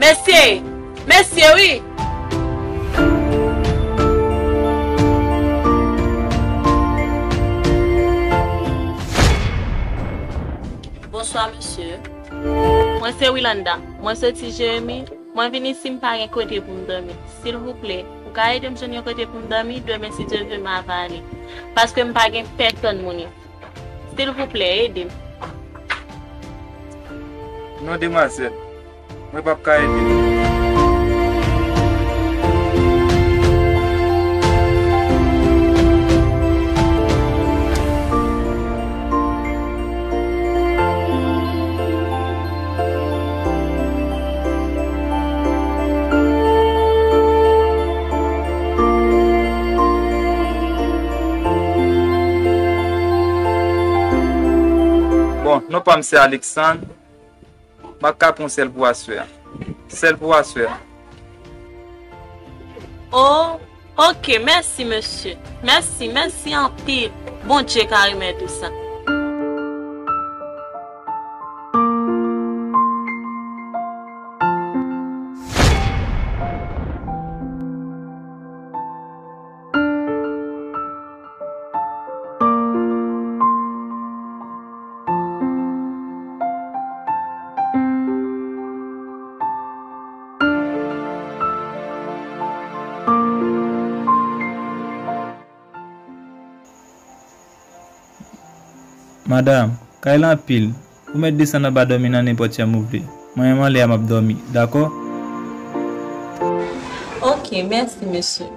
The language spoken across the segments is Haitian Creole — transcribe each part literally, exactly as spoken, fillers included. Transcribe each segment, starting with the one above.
Mesye! Mesye, wi! Bonswa, mesye. Mwen se Wilanda. Mwen soti Jeremi. Mwen vin isi, m pa gen kote pou m dòmi. Silvouplè, ou ka ede m jwenn yon kote pou m dòmi? Demen, si Dye vle, m a va ale. Paske m pa gen pèsòn moun isi. Silvouplè, ede m. Non, demwazèl. Mwen p ap ka ede w. Bon, non pa m se Alexandre. M ap ka pran sèl pou aswè a. Sèl pou aswè a. Oh, ok, mèsi, mesye. Mèsi, mèsi anpil. Bondye ka remèt ou sa. Madanm, kay la anpil. Ou mèt desann anba dòmi nan nenpòt janm ou vle. Mwen menm anlè a m ap dòmi, dakò? Ok, mèsi, mesye.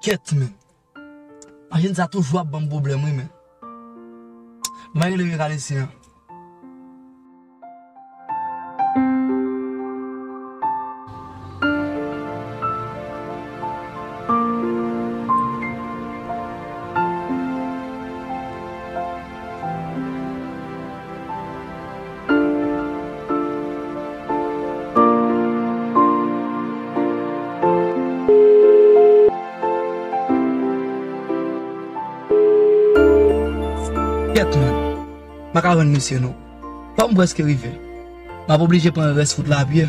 Kèt, men. Machin sa toujou ap ban m pwoblèm, wi, men. Ban m rele mekanisyen an. Kèt, men. M pa ka jwenn misye non. Fò m prèske rive. M ap oblije pran rès wout la a pye.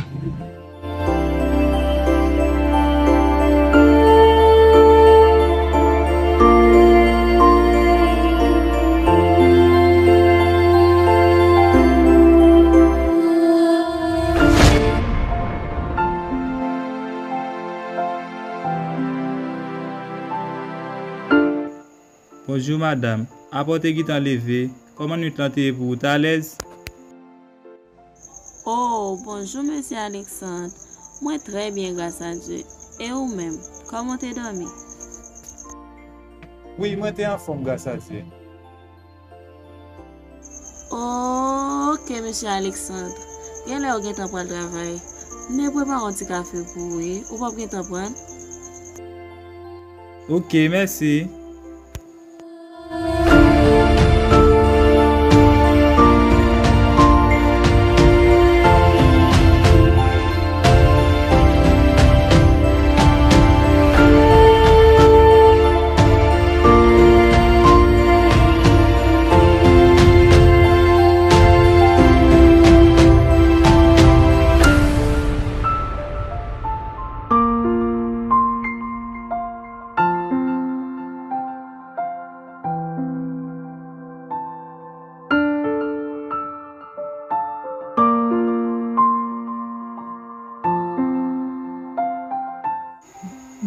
Bonjou, madanm. Apre w te gentan leve, kòman nwit lan te ye pou ou? Ou t alèz? Oh, bonjou, mesye Alexandre. Mwen trè byen, gras a Dye. E ou menm, kòman w te dòmi? Wi, mwen te anfòm, gras a Dye. Oke, mesye Alexandre. Genlè ou gentan pral travay. M te prepare yon ti kafe pou ou, wi. Ou p ap gentan pran l? Oke, mèsi.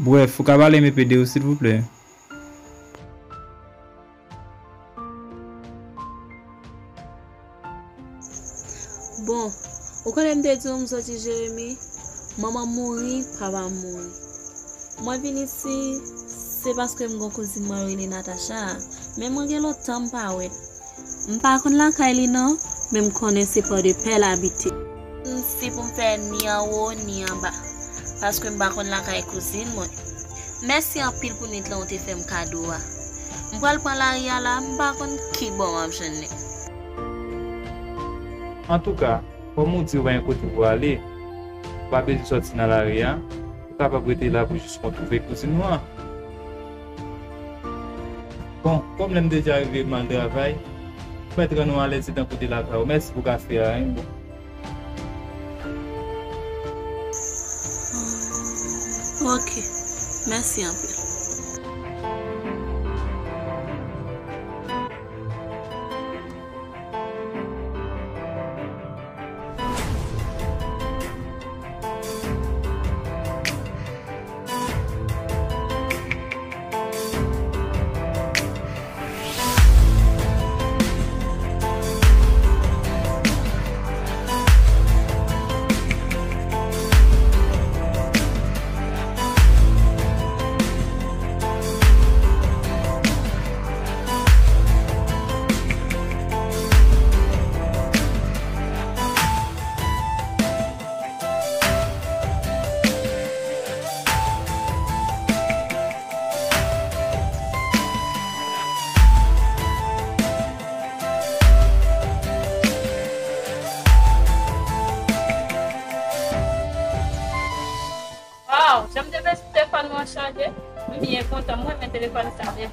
Brèf, ou ka pale m enpe de ou, silvouplè? Bon, ou konnen m te di w m soti Jeremi, manman m mouri, papa m mouri. Mwen vin isi, se paske m gon kouzin mwen rele Natacha, men mwen gen lontan m pa wè l. M pa konn lakay li non, men m konnen se Pòdepè l abite. M si pou m fè ni anwo ni anba, paske m pa konn lakay kouzin mwen. Mèsi anpil pou nwit lan ou te fè m kado a. M pral pran lari a la, m pa konn ki bò m ap jwenn li. Antouka, kòm ou di ou pa gen kote pou ale, ou pa bezwen sòti nan lari a, ou kapab rete la pou jis mwen twouve kouzin ou an. Bon, kòm lè m deja rive m al travay, ou mèt rann ou alèz etan kote lakay ou. Mèsi pou kafe a, wi. Bon. Ok, mèsi anpil. Waw, jan m te panse telefòn mwen chanje, m byen kontan, m renmen telefòn sa byen.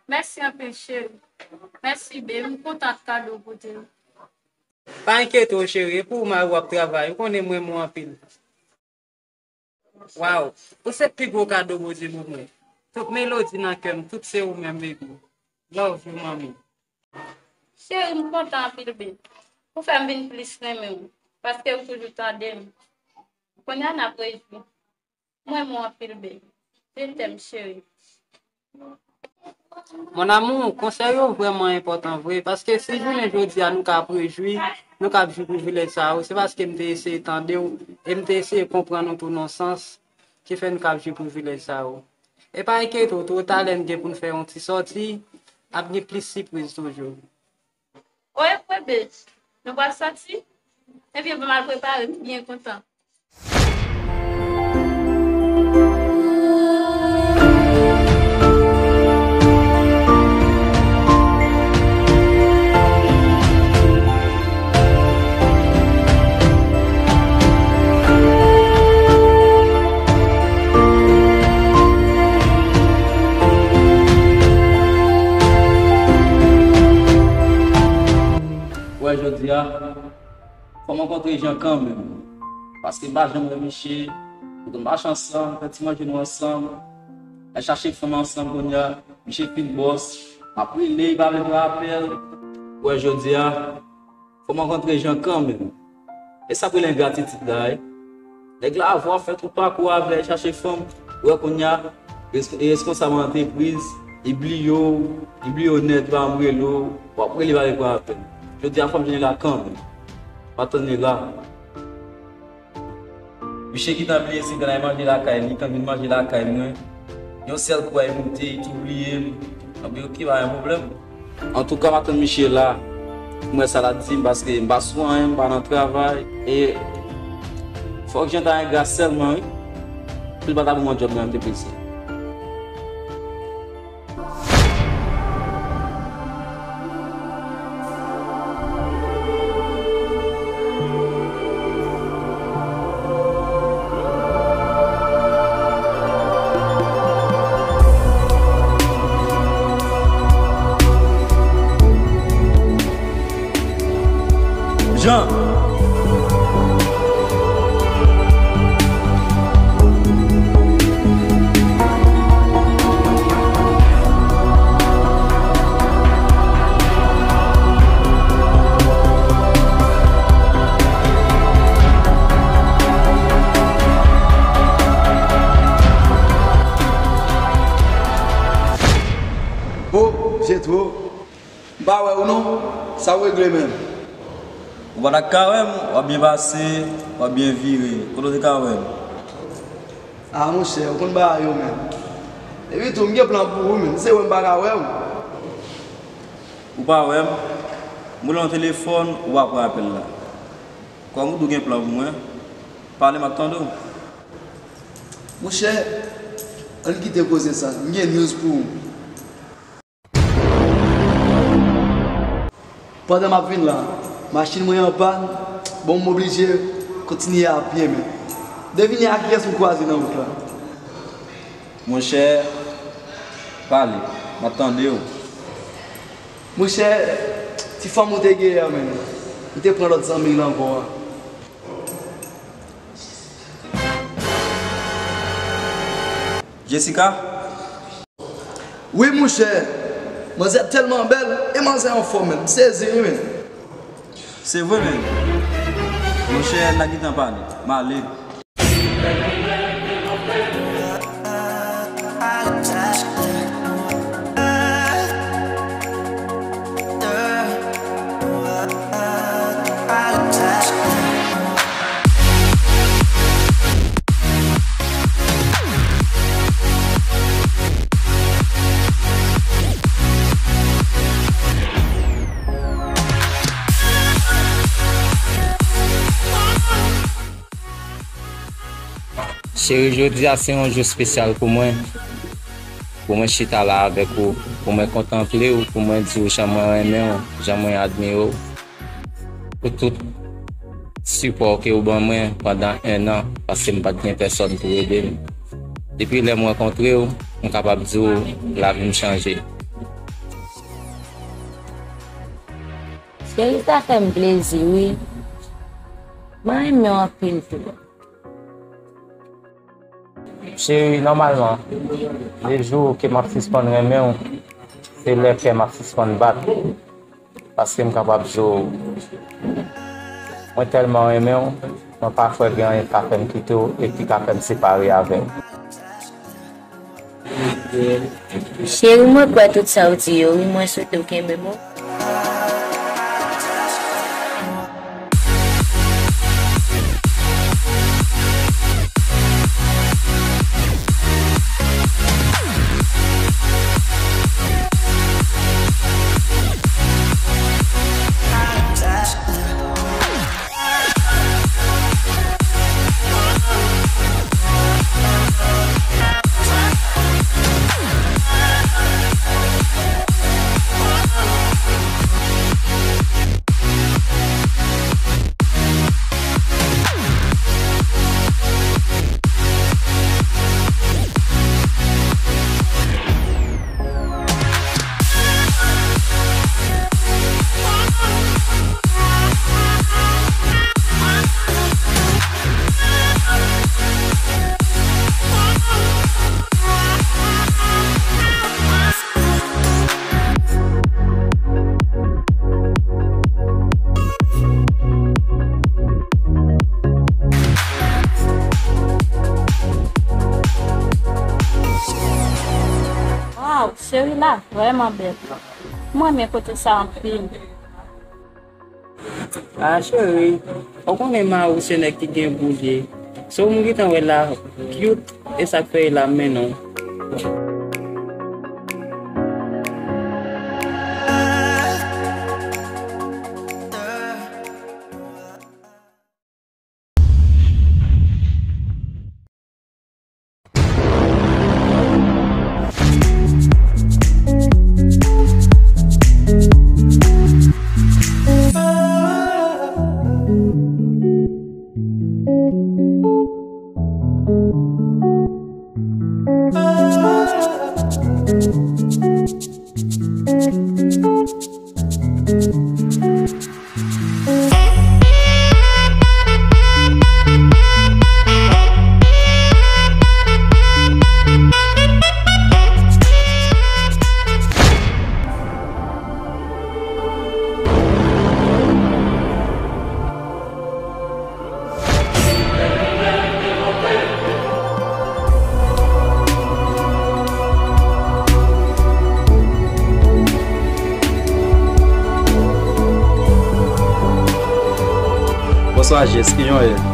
Mèsi anpil, cheri. Mèsi, babe. M kontan ak kado w pote m. Pa enkyete w, cheri. E pou ou mari w ap travay. Ou konnen m renmen w anpil. Waw, ou se pi gwo kado Bondye ban mwen. Tout melodi nan kè m, tout se ou menm, baby. Love you, manmi. Cheri, m kontan anpil, baby. Ou fè m vin plis renmen w, paske ou toujou tande m. Kounye a n ap rejwi. M renmen w anpil, baby. Je t'aime, cheri. Mon amour, konsèy yo vrèman enpòtan vre, paske si jounen jodi a nou ka ap rejwi, nou ka ap jwi privilèj sa yo, se paske m te eseye tande w, e m te eseye konprann ou tou nan sans ki fè nou ka ap jwi privilèj sa yo. E pa enkyete w, twò talè n gen pou n fè yon ti sòti, ap gen plis sipriz toujou. Oye, bebe, nou pral sòti? Ebyen, ban m al prepare, m byen kontan. Wè, jodi a, fò m rankontre Jean kanmenm. Paske m pa janm wè misye. Nou konn mache ansanm, fè ti manje nou ansanm. Al chache fanm ansanm kounye a. Misye fin bòs. M ap rele, li pa vle pran apèl. Wè, jodi a, fò m rankontre Jean kanmenm. E sa k rele engratitid la, wi. Nèg la avwa fè tout pakou avè l, chache fanm. Ou wè kounye a, res- e reskonsab antrepriz, li bliye w, li bliye w nèt, li pa janm rele w. W ap rele, li pa vle pran apèl. Jodi a, fò m jwenn li la kanmenm. M ap tann li la. Misye gentan bliye si l gentan al manje lakay li, tan vin manje lakay mwen. Yon sèl kou a li moute, li tou bliye m. Anben, oke, pa gen pwoblèm. Antouka, m ap tann misye la. M wè sa l ap di m, paske m pa sou anyen, m pa nan travay. E fòk Jean ta engra sèlman, wi. Pou l pa ta ban mwen djòb nan antrepriz sa. Jean. Oh, Jetro. M pa wè w non, sa w regle menm? Ou pa t ap ka wè m, w ap byen pase, w ap byen vire. Kote w te ka wè m? Ah, monchè, ou konn bagay yo menm. Epi tou, m gen plan pou ou menm, se wè m pa ka wè w. Ou pa wè m? M rele w nan telefòn, ou pa pran apèl la. Kòm ou tou gen plan pou mwen, pale, m ap tande w. Monchè, ann kite koze sa, m gen news pou ou. Pandan m ap vin la, machin mwen an pàn, bon, m oblije kontinye a pye, men. Devine a kiyès m kwaze nan wout la. Monchè, pale, m ap tande w. Monchè, ti fanm ou te genyen an, men. Ou te pran lòt zanmi l ankò a. Jessica? Wi, monchè. Manzè tèlman bèl, e manzè anfòm, men. M sezi, wi, men. Se vre, men. Monchè, n a gentan pale. M ale. Cheri, jodi a se yon jou espesyal pou mwen. Pou mwen chita la avèk ou, pou mwen kontanple w, pou mwen di w jan mwen renmen w, jan mwen admire w. Pou tout sipò ke ou ban mwen pandan en an, paske m pa t gen pèsòn pou ede m. Depi lè m rankontre w, m kapab di w lavi m chanje. Cheri, sa fè m plezi, wi. Mwen renmen w anpil tou. Cheri, nòmalman, le jou ke m ap sispann renmen w, se lè kè m ap sispann bat. Paske m kapab di w, mwen tèlman renmen w, mwen pa kwè gen anyen k ka fè m kite w e ki ka fè m separe avè w. Cheri, mwen kwè tout sa w di yo, wi, mwen swete w kenbe m, wi. Waw, cheri la vrèman bèl. Mwen renmen kote sa anpil. Ah cheri, ou konnen mari w se nèg ki gen boulye. Se ou m gentan wè la, cute, e sa k fè e la m mennen w. Bonswa Jess, kijan w ye?